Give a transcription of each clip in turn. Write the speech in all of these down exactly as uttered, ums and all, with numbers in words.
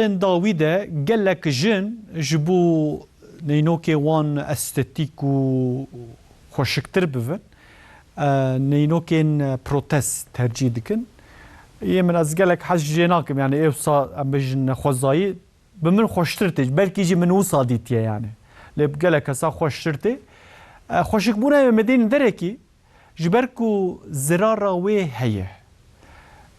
Ên dawî de gelek jin ji bo neynokê wan estetîk û xweşiktir bibin, e, neynokên protez tercîh dikin. Yê min ez gelek hez jê nakim, yani ê wisa em bêjin nexwezayî bi min xweştir tê. Belkî jî min wisa dîtiye yani. Lê bi gelek kesa xweştir tê. E, xweşikbûna wê medên derekî ji ber ku zirara wê heye.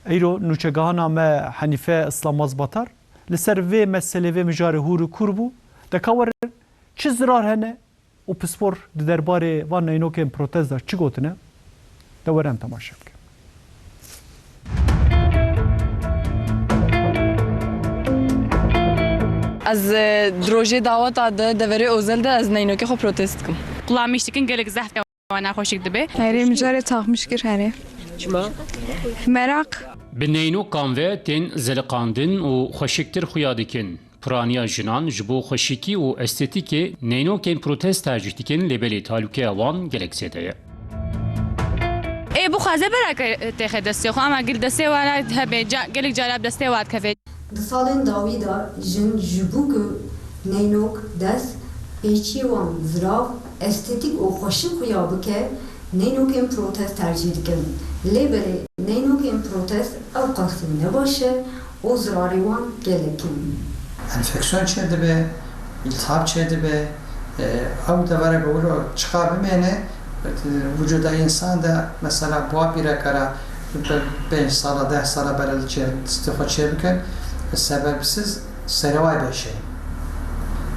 Eyro nûçegahana me Henîfe Islamaz Batar li ser vê meselê, vê mijarê hûr û kûr bû. De ka werin çi zirar hene û pispor di derbarê van neynokên protez de çi gotine? De werin temaşe bikin. Ez, e, di rojê daweta de deverê Ozel de ez neynokê xwe protez dikim. Qulamîş dikin gelek zehf wana xweşik dibe. Herê mijarê taxmiş kir herê. Çima? Meraq. Bi neynokan ve tên zeliqandin û xweşiktir xuya dikin. Piraniya jinan ji bo xweşikî û estetîkê neynokên protez tercîh dikin, lê belê talûkeya wan gelek zêde ye. Ê bixwaze berake têxe destê xwe, ama gil destê wan hebe, ca-, gelek cara bi destê wan dikeve. Di salên dawî de jin ji bo ku neynok dest, pêçiyê wan zirav, estetîk û xweşik xuya bike, neynokên protez tercîh dikin. Lê belê neynokên protez ew qasî ne baş e û zirarê wan gelek in. Enfeksiyon çêdibe, îltihab çêdibe, e, ew devera ku wilo çiqa bimêne, e, vücuda însan de mesela buha pîrekara bi pênc sala, deh sala berê li çê, destê xwe çêbikin, sebebsiz serê wa bêşe.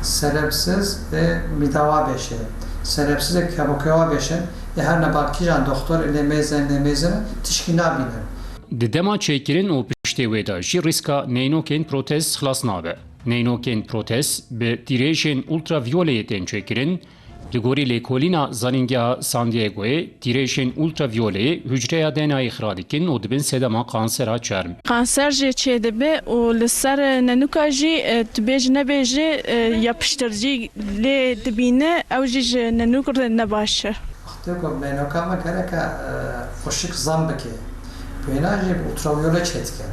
Sebebsiz, e, mîda wa bêşe. Sebebsiz, e, kemokê wa bêşe. E, her ne ba kîjan doktor, e, lê mêzin, lê mêzin, tişkî nabînin. Di dema çêkirin û piştê wê de jî rîska neynokên protez xilas nabe. Neynokên protez bi tîrêjên ultraviyoleyê tên çêkirin. Li gorî lêkolîna Zanîngeha San Diegoyê, tîrêjên ultraviyoleyê hucreya D N A'yê xira dikin û dibin sedema kansera çerm. Kanser jê çêdibe û li ser nenûka jî, e, tu bêj nebêjê, e, yapıştırıcı lê dibîne, ew jî ji nenûk re ne baş e. Wextê ku meynoka me gereke, e, xweşik zam bike, pêna jî bi ultraviyole çêdike.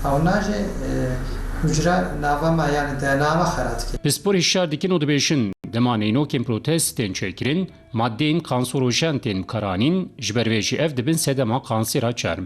Ewna jî, e, hucre nava me, yani D N A me xera dike. Pispor hişyar dikin û dibêjin, dema neynokên protez tên çêkirin, madeyên kansorojen tên bikaranîn, ji ber vê jî ev dibin sedema kansera çerm.